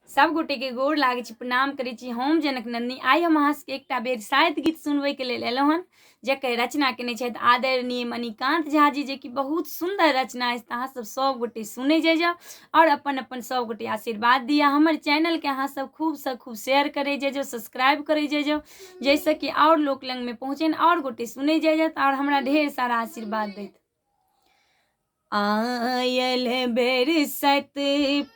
सब गोटे के गोर लागै छी, प्रणाम करै छी। हम जनक नंदिनी। आइ हम अहाँ सबके एकटा बेरसाइत गीत सुनबैके लेल एलहुँ हन, जकर रचना केने छथि आदरणीय मणिकांत झा जी, जेकि बहुत सुन्दर रचना अछि। तऽ अहाँ सब सब गोटे सुनै जाइ जाउ आओर अपन अपन सब गोटे आशीर्वाद दिअ। हमर चैनलके अहाँ सब खूबसँ खूब शेयर करै जाइ जाउ, सब्सक्राइब करै जाइ जाउ, जाहिसँ कि आओर लोक लगमे पहुँचनि, आओर गोटे सुनै जाइ जायत आओर हमरा ढेर सारा आशीर्वाद दैत। आयल बेरसत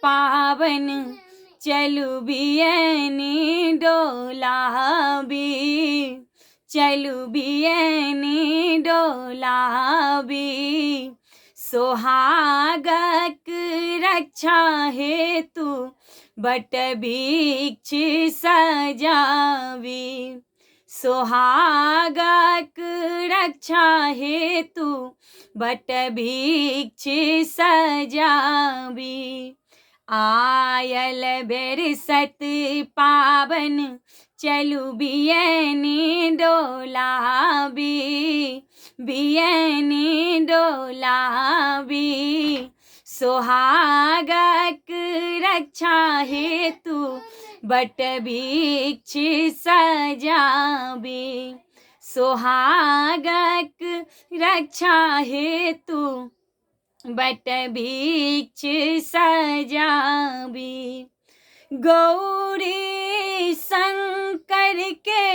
पावन, चलू बियनी डोलाबी, चलू बियनी डोलाबी। सोहागक रक्षा हेतु बट वृक्ष सजाबी, सोहागक रक्षा हेतु बट वृक्ष सजाबी। आयल बेरसत पावन, चलू बियनी डोलाबी, बियनी डोलाबी। सोहागक रक्षा हेतु बट वृक्ष सजाबी, सोहागक रक्षा हेतु बट वृक्ष सजाबी। गौरी शंकर के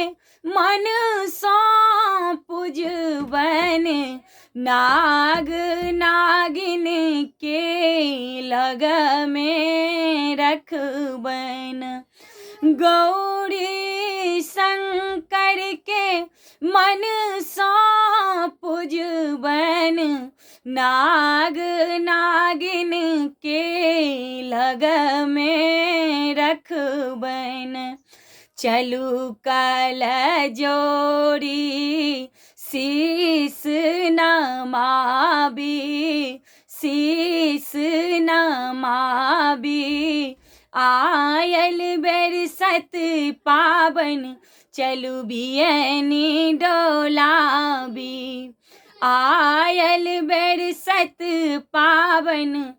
मन सँ पुजबन, नाग नागिन के लग में रखबन। गौरी शंकर के मन सँ पुजबन, नाग नागिन के लग में रखबन। चलू कल जोड़ी शीस नमाबी, शीस नमाबी। आयल बेरसत पावन, चलू बियनी डोलाबी। आयल बेरसत पावन,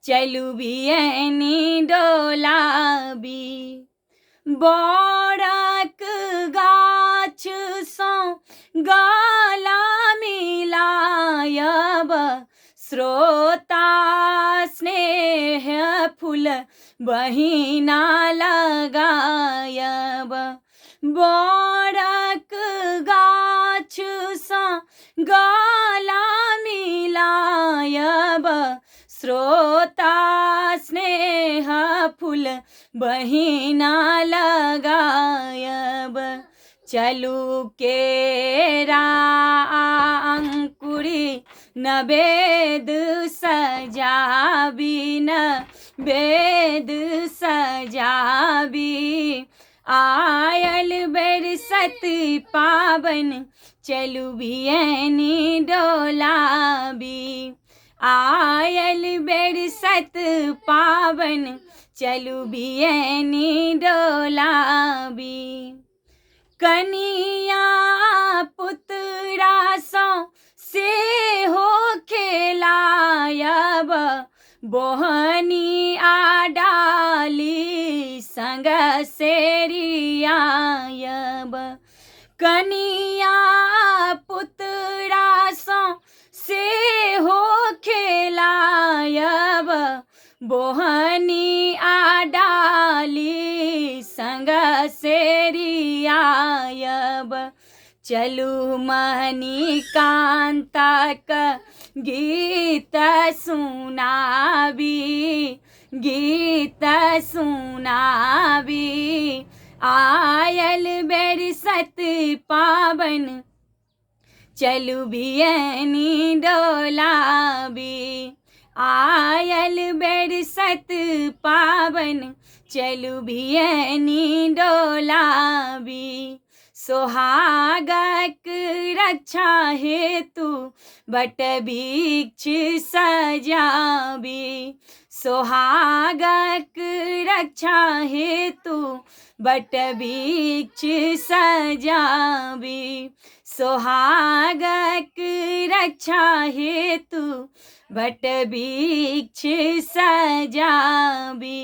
चलू बियनी डोलाबी। बड़क गाछ सँ गला मिलायब, श्रोता स्नेह फूल बहिना लगायब। बड़क गाछ सँ गला मिलायब, श्रोता स्नेह फूल बहिना लगायब। चलू केरा अंकुरी नवेद सजाबी, नवेद सजाबी। आयल बरसत पावन, चलू बियनी डोलाबी। आयल बरसत पावन, चलू बियनी डोलाबी। कनिया पुतरा सँ सेहो खेलायब, बोहनी आ डाली संग सेरियायब। कनिया पुतरा सँ सेहो खेलायब, बोहनी आ डाली संग सेरियायब। चलू मणिकांतक गीत सुनाबी, गीत सुनाबी। आयल बेरसत पावन, चलू बियनी डोलाबी। आयल बेरसत पावन, चलू बियनी डोलाबी। सोहागक रक्षा हेतु बट वृक्ष सजाबी, सोहागक रक्षा हेतु बट वृक्ष सजाबी। सोहागक रक्षा हेतु बट वृक्ष सजाबी।